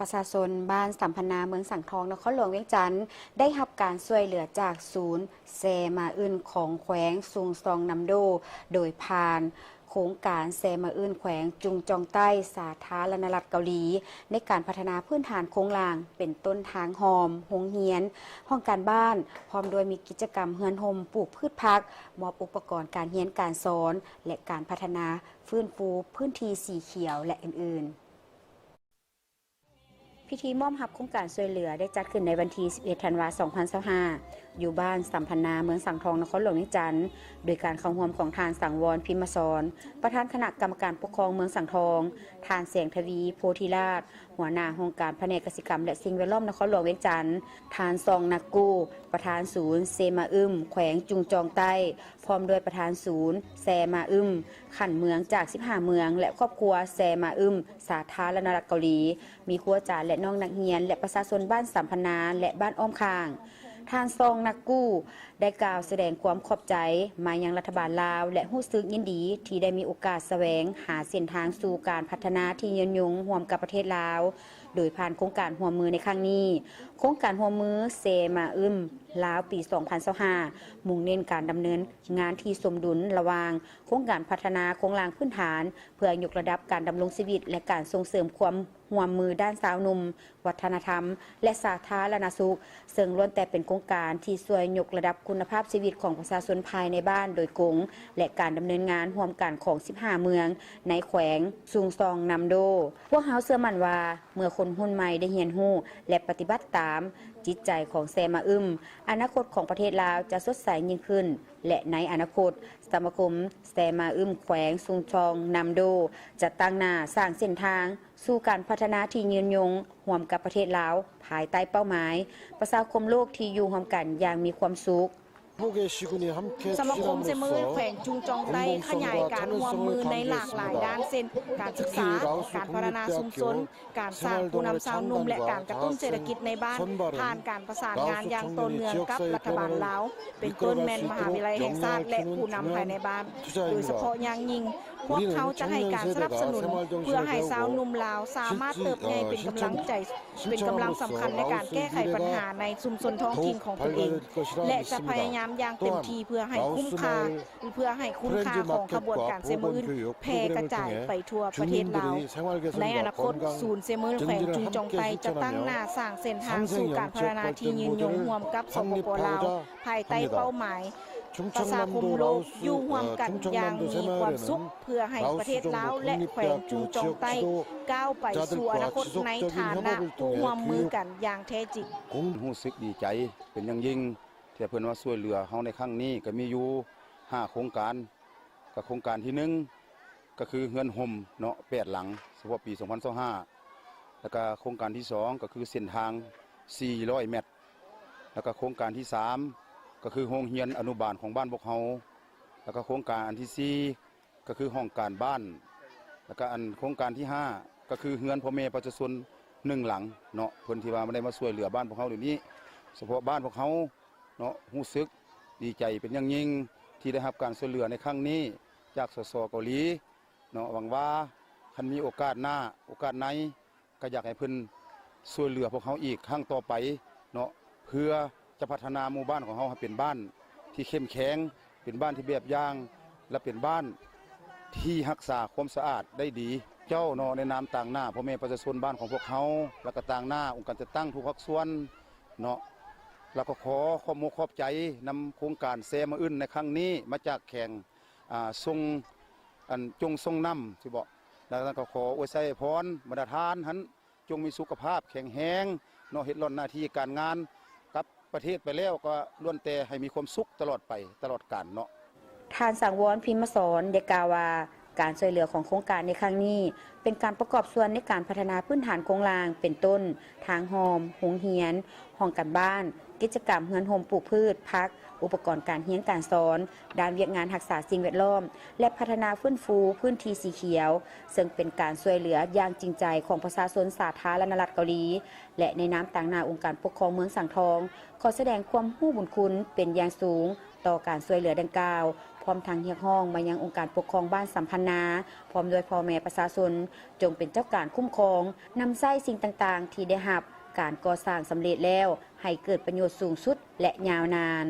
ປະຊາຊົນບ້ານສຳພັນນາ ເມືອງສັງທອງ ນະຄອນຫຼວງວຽງຈັນ ໄດ້ຮັບການຊ່ວຍເຫຼືອຈາກສູນແຊມາອຶນຂອງແຂວງຊຸງຊອງນຳໂດ ໂດຍຜ່ານໂຄງການແຊມາອຶນແຂວງຈຸງຈອງໃຕ້ ສາທາລະນະລັດເກົາຫຼີ ໃນການພັດທະນາພື້ນຖານໂຄງລ່າງ ເປັນຕົ້ນທາງຮ່ອມ, ໂຮງຮຽນ, ຫ້ອງການບ້ານ, ພ້ອມດ້ວຍມີກິດຈະກຳເຮືອນຮົ່ມ, ປູກພືດຜັກ, ມອບອຸປະກອນການຮຽນການສອນ ແລະ ການພັດທະນາຟື້ນຟູພື້ນທີ່ສີຂຽວ ແລະ ອື່ນໆ. ພິທີມອບຮັບໂຄງການຊ່ວຍເຫຼືອໄດ້ຈັດຂຶ້ນໃນວັນທີສິບເອັດ ທັນວາ ສອງພັນຊາວຫ້າ ຢູ່ບ້ານສຳພັນນາ ເມືອງສັງທອງ ນະຄອນຫຼວງວຽງຈັນ ໂດຍການເຂົ້າຮ່ວມຂອງທ່ານ ສັງວອນ ພິມມະສອນ ປະທານຄະນະກຳມະການປົກຄອງເມືອງສັງທອງ, ທ່ານ ແສງທະວີ ໂພທິລາດ ຫົວໜ້າຫ້ອງການພະແນກກະສິກຳ ແລະ ສິ່ງແວດລ້ອມ ນະຄອນຫຼວງວຽງຈັນ, ທ່ານ ຊອງ ນັກກູ້ ປະທານສູນເຊມາອຶມ ແຂວງຈຸງຈອງໃຕ້ ພ້ອມດ້ວຍປະທານສູນແຊມາອຶມຂັ້ນເມືອງຈາກສິບຫ້າເມືອງ ແລະ ຄອບຄົວແຊມາອຶມ ສາທາລະນະລັດເກົາຫຼີ ມີຄູອາຈານ ແລະ ນ້ອງນັກຮຽນ ແລະ ປະຊາຊົນບ້ານສຳພັນນາ ແລະ ບ້ານອ້ອມຂ້າງ. ທ່ານ ຊອງ ນັກກູ້ ໄດ້ກ່າວສະແດງຄວາມຂອບໃຈມາຍັງລັດຖະບານລາວ ແລະ ຮູ້ສຶກຍິນດີທີ່ໄດ້ມີໂອກາດສະແຫວງຫາເສັ້ນທາງສູ່ການພັດທະນາທີ່ຍືນຍົງຮ່ວມກັບປະເທດລາວ ໂດຍຜ່ານໂຄງການຮ່ວມມືໃນຄັ້ງນີ້. ໂຄງການຮ່ວມມືເຊມາອຶມ ລາວ ປີສອງພັນຊາວຫ້າ ມຸ່ງເນັ້ນການດຳເນີນງານທີ່ສົມດຸນລະຫວ່າງໂຄງການພັດທະນາໂຄງລ່າງພື້ນຖານ ເພື່ອຍົກລະດັບການດຳລົງຊີວິດ ແລະ ການສົ່ງເສີມຄວາມຮ່ວມມືດ້ານຊາວໜຸ່ມ, ວັດທະນະທຳ ແລະ ສາທາລະນະສຸກ, ເຊິ່ງລ້ວນແຕ່ເປັນໂຄງການທີ່ຊ່ວຍຍົກລະດັບຄຸນນະພາບຊີວິດຂອງປະຊາຊົນພາຍໃນບ້ານໂດຍກົງ ແລະ ການດຳເນີນງານຮ່ວມກັນຂອງສິບຫ້າເມືອງໃນແຂວງຊຸງຊອງນຳໂດ. ພວກເຮົາເຊື່ອໝັ້ນວ່າ ເມື່ອຄົນຮຸ່ນໃໝ່ໄດ້ຮຽນຮູ້ ແລະ ປະຕິບັດຕາມຈິດໃຈຂອງແຊມາອຶມ, ອະນາຄົດຂອງປະເທດລາວຈະສົດໃສຍິ່ງຂຶ້ນ ແລະ ໃນອະນາຄົດ, ສະມາຄົມແຊມາອຶມແຂວງຊຸງຊອງນຳໂດ ຈະຕັ້ງໜ້າສ້າງເສັ້ນທາງ ສູ່ການພັດທະນາທີ່ຍືນຍົງຮ່ວມກັບປະເທດລາວ ພາຍໃຕ້ເປົ້າໝາຍ ປະຊາຄົມໂລກທີ່ຢູ່ຮ່ວມກັນຢ່າງມີຄວາມສຸກ. ສະມາຄົມເຊມາອຶມແຂວງຈຸງຈອງໃຕ້ ຂະຫຍາຍການຮ່ວມມືໃນຫຼາກຫຼາຍດ້ານ ເຊັ່ນ ການສຶກສາ, ການພັດທະນາຊຸມຊົນ, ການສ້າງຜູ້ນຳຊາວໜຸ່ມ ແລະ ການກະຕຸ້ນເສດຖະກິດໃນບ້ານ ຜ່ານການປະສານງານຢ່າງຕໍ່ເນື່ອງກັບລັດຖະບານລາວ ເປັນຕົ້ນແມ່ນມະຫາວິທະຍາໄລແຫ່ງຊາດ ແລະ ຜູ້ນຳພາຍໃນບ້ານ. ໂດຍສະເພາະຢ່າງຍິ່ງ, ພວກເຮົາຈະໃຫ້ການສະໜັບສະໜູນ ເພື່ອໃຫ້ຊາວໜຸ່ມລາວສາມາດເຕີບໃຫຍ່ເປັນກຳລັງໃຈ, ເປັນກຳລັງສຳຄັນໃນການແກ້ໄຂບັນຫາໃນຊຸມຊົນທ້ອງຖິ່ນຂອງຕົນເອງ ແລະ ຈະພະຍາຍາມຢ່າງເຕັມທີ່ເພື່ອໃຫ້ຄຸ້ມຄ່າ ເພື່ອໃຫ້ຄຸນຄ່າຂອງຂະບວນການເຊມາອຶນແຜ່ກະຈາຍໄປທົ່ວປະເທດລາວ. ໃນອະນາຄົດ, ສູນເຊມາອຶນແຂວງຈຸງຈອງໃຕ້ຈະຕັ້ງໜ້າສ້າງເສັ້ນທາງສູ່ການພັດທະນາທີ່ຍືນຍົງຮ່ວມກັບ ສປປ ລາວ ພາຍໃຕ້ເປົ້າໝາຍ ປະຊາຄົມໂລກຢູ່ຮ່ວມກັນຢ່າງມີຄວາມສຸກ ເພື່ອໃຫ້ປະເທດລາວ ແລະ ແຂວງຈຸງຈອງໃຕ້ກ້າວໄປສູ່ອະນາຄົດໃນຖານະຜູ້ຮ່ວມມືກັນຢ່າງແທ້ຈິງ. ຮູ້ສຶກດີໃຈເປັນຢ່າງຍິ່ງ ທີ່ເພິ່ນມາຊ່ວຍເຫຼືອເຮົາໃນຄັ້ງນີ້ ກໍມີຢູ່ຫ້າໂຄງການ. ກໍໂຄງການທີໜຶ່ງ ກໍຄືເຮືອນຮົ່ມເນາະ ແປດຫຼັງ ສະເພາະປີສອງພັນຊາວຫ້າ ແລ້ວກໍໂຄງການທີສອງ ກໍຄືເສັ້ນທາງສີ່ຮ້ອຍແມັດ ແລ້ວກໍໂຄງການທີສາມ ກໍຄືໂຮງຮຽນອະນຸບານຂອງບ້ານພວກເຮົາ ແລ້ວກໍໂຄງການອັນທີສີ່ ກໍຄືຫ້ອງການບ້ານ ແລ້ວກໍອັນໂຄງການທີຫ້າ ກໍຄືເຮືອນພໍ່ແມ່ປະຊາຊົນໜຶ່ງຫຼັງເນາະ ເພິ່ນທີ່ວ່າມາໄດ້ມາຊ່ວຍເຫຼືອບ້ານພວກເຮົາດຽວນີ້. ສະເພາະບ້ານພວກເຮົາເນາະ ຮູ້ສຶກດີໃຈເປັນຢ່າງຍິ່ງ ທີ່ໄດ້ຮັບການຊ່ວຍເຫຼືອໃນຄັ້ງນີ້ຈາກ ສສ ເກົາຫຼີເນາະ. ຫວັງວ່າຄັນມີໂອກາດໜ້າ ໂອກາດໃນ ກໍຢາກໃຫ້ເພິ່ນຊ່ວຍເຫຼືອພວກເຮົາອີກຄັ້ງຕໍ່ໄປເນາະ ເພື່ອຈະພັດທະນາໝູ່ບ້ານຂອງເຮົາໃຫ້ເປັນບ້ານທີ່ເຂັ້ມແຂງ, ເປັນບ້ານທີ່ແບບຢ່າງ ແລະ ເປັນບ້ານທີ່ຮັກສາຄວາມສະອາດໄດ້ດີ. ເຈົ້າເນາະ ໃນນາມຕາງໜ້າພໍ່ແມ່ປະຊາຊົນບ້ານຂອງພວກເຮົາ ແລະ ກໍຕາງໜ້າອົງການຈັດຕັ້ງທຸກພາກສ່ວນເນາະ ແລ້ວກໍຂໍຂອບມຸກຂອບໃຈນຳໂຄງການແຊມາອຶນໃນຄັ້ງນີ້ ມາຈາກແຂວງ ອ່າ ຊົງ ອັນ ຈົງຊົງນຳ ຊິເບາະ ແລ້ວກໍຂໍອວຍໄຊອວຍພອນບັນດາທ່ານຫັ້ນ ຈົ່ງມີສຸຂະພາບແຂງແຮງເນາະ ເຮັດລ້ອນໜ້າທີ່ການງານກັບປະເທດໄປແລ້ວ ກໍລ້ວນແຕ່ໃຫ້ມີຄວາມສຸກຕະຫຼອດໄປ ຕະຫຼອດການເນາະ. ທ່ານ ສັງວອນ ພິມມະສອນ ໄດ້ກ່າວວ່າ ການຊ່ວຍເຫຼືອຂອງໂຄງການໃນຄັ້ງນີ້ ເປັນການປະກອບສ່ວນໃນການພັດທະນາພື້ນຖານໂຄງລ່າງ ເປັນຕົ້ນ ທາງຮ່ອມ, ໂຮງຮຽນ, ຫ້ອງການບ້ານ, ກິດຈະກຳເຮືອນຮົ່ມປູກພືດ, ຜັກ, ອຸປະກອນການຮຽນການສອນ, ດ້ານວຽກງານຮັກສາສິ່ງແວດລ້ອມ ແລະ ພັດທະນາຟື້ນຟູພື້ນທີ່ສີຂຽວ, ເຊິ່ງເປັນການຊ່ວຍເຫຼືອຢ່າງຈິງໃຈຂອງປະຊາຊົນສາທາລະນະລັດເກົາຫຼີ ແລະ ໃນນາມຕາງໜ້າອົງການປົກຄອງເມືອງສັງທອງ ຂໍສະແດງຄວາມຮູ້ບຸນຄຸນເປັນຢ່າງສູງຕໍ່ການຊ່ວຍເຫຼືອດັ່ງກ່າວ ພ້ອມທັງຮຽກຮ້ອງມາຍັງອົງການປົກຄອງບ້ານສຳພັນນາ ພ້ອມດ້ວຍພໍ່ແມ່ປະຊາຊົນ ຈົ່ງເປັນເຈົ້າການຄຸ້ມຄອງ ນຳໃຊ້ສິ່ງຕ່າງໆທີ່ໄດ້ຮັບການກໍ່ສ້າງສຳເລັດແລ້ວ ໃຫ້ເກີດປະໂຫຍດສູງສຸດ ແລະ ຍາວນານ.